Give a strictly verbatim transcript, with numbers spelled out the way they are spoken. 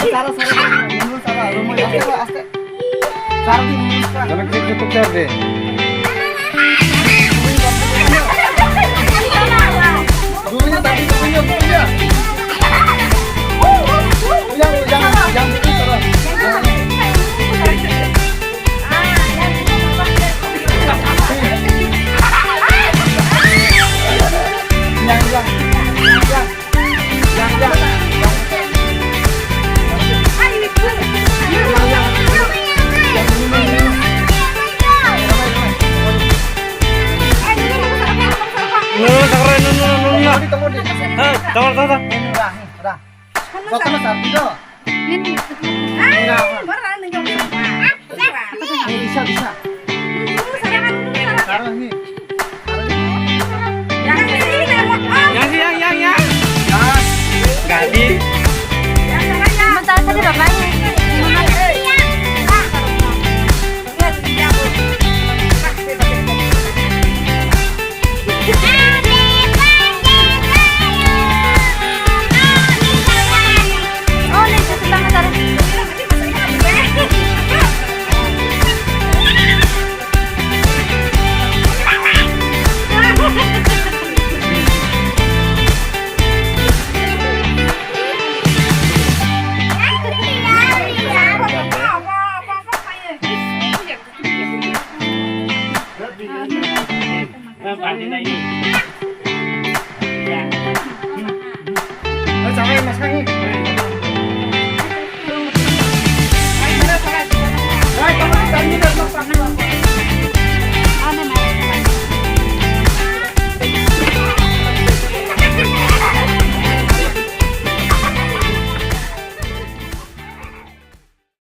Sara, sara, sara, sara, sara, aste, aste. Sara, di, sara. Jangan krik krik krik deh. Dulu ya, tadi dulu ya, dulu ya. Dulu ya, dulu ya, dulu ya, sara. Yang, yang, yang, yang. Bisa, bisa. Yang, yang, yang, yang. Gadi.